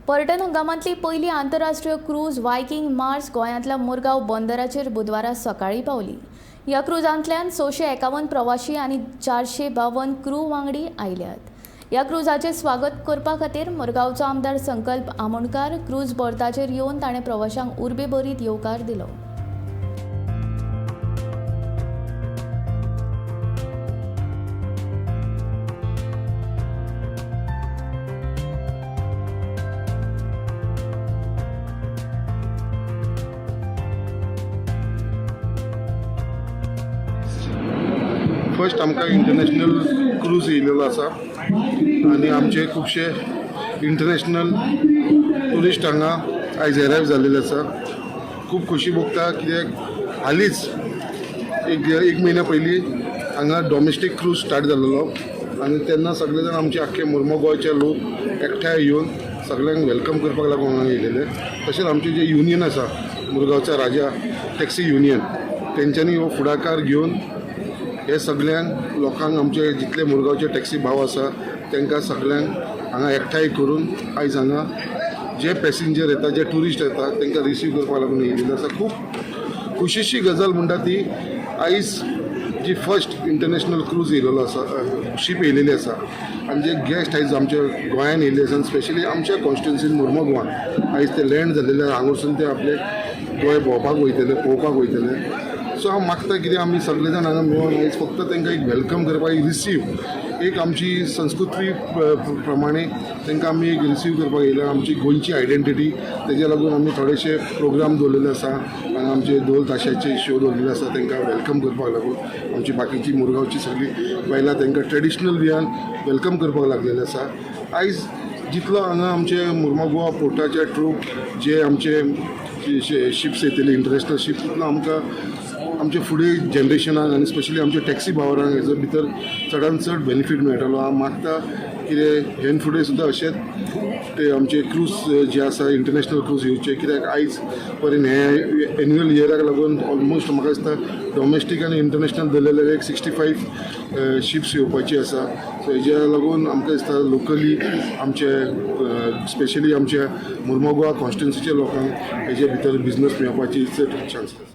पर्यटन हंगामांतली पयली आंतरराष्ट्रीय क्रूज वायकिंग मार्स गोंयांतल्या मुरगांव बंदराचेर बुधवारा सकाळीं पावली. ह्या क्रुजांतल्यान 651 प्रवाशी आनी 452 क्रू वांगडी आयल्यात. ह्या क्रुजाचें स्वागत करपा खातीर मुरगांवचो आमदार संकल्प आमोणकार क्रूज बर्थाचेर येवन ताणें प्रवाशांक उर्बेभरीत येवकार दिलो. फर्स्ट आमकां इंटरनॅशनल क्रूज येयलेलो आसा आनी आमचे खुबशे इंटरनॅशनल ट्युरिस्ट हांगा आयज एरायव जाल्लेले आसा. खूब खोशी भोगता, कित्याक हालींच एक एक म्हयन्या पयलीं हांगा डॉमेस्टीक क्रूज स्टार्ट जाल्लो आनी तेन्ना सगळे जाण, आमचे आख्खे मुर्मो गोंयचे लोक एकठांय येवन सगळ्यांक welcome करपाक लागून हांगा येयलेले. तशेंच आमचे जे युनियन आसा, मुरगांवचा राजा टॅक्सी युनियन, तेंच्यांनी हो फुडाकार घेवन हे सगळ्यांक लोकांक, आमचे जितले मुरगांवचे टॅक्सी भाव आसा तांकां सगळ्यांक हांगा एकठांय करून आयज हांगा जे पॅसेंजर येता, जे ट्युरिस्ट येता, तांकां रिसीव करपाक लागून येयलेले आसा. खूब खुशीची गजाल म्हणटा ती आयज जी फर्स्ट इंटरनॅशनल क्रूज येयलेलो आसा, शीप येयलेली आसा आनी जे गेस्ट आयज आमच्या गोंयान येयल्ले आसा आनी स्पेशली आमच्या कॉन्स्टिट्युन्सीन मुर्मो आयज ते लँड जाल्लेले आसा. हांगासून ते आपले गोंय भोंवपाक वयतले, पळोवपाक वयतले. सो हांव मागता कितें, आमी सगळे जाण हांगा मेळोन आयज फक्त तांकां एक welcome करपाक, एक रिसीव, एक आमची संस्कृती प्रमाणे तांकां आमी एक रिसीव करपाक येयल्या. आमची गोंयची आयडेंटिटी, तेज्या लागून आमी थोडेशे प्रोग्राम दवरलेले आसा. हांगा आमचे धोल ताशाचे शो दवरलेले आसा तांकां welcome करपाक लागून. आमची बाकीची मुरगांवची सगळी बायलां तांकां ट्रेडिशनल वेयान welcome करपाक लागलेले आसा. आयज जितलो हांगा आमचे मुर्मो गोवा पोर्टाच्या थ्रू जे आमचे शिप्स येतले, इंटरनॅशनल शीप, तितलो आमकां आमचे फुडें जनरेशनाक आनी स्पेशली आमच्या टॅक्सी भावरांक हेजो भितर चडान चड बेनिफीट मेळटलो. हांव मागता कितें, हेन फुडें सुद्दां अशेंच ते आमचे क्रूज जे आसा, इंटरनॅशनल क्रूज येवचे, कित्याक आयज पर्यंत हे एन्युअल इयराक लागून ऑलमोस्ट म्हाका दिसता डॉमेस्टीक आनी इंटरनॅशनल धरले एक 65 शिप्स येवपाची आसा. सो हेज्या लागून आमकां दिसता लोकली आमचे, स्पेशली आमच्या मुर्मो गोवा कॉन्स्टिट्युन्सीच्या लोकांक हेजे भितर बिजनस मेळपाची चड चान्स आसा.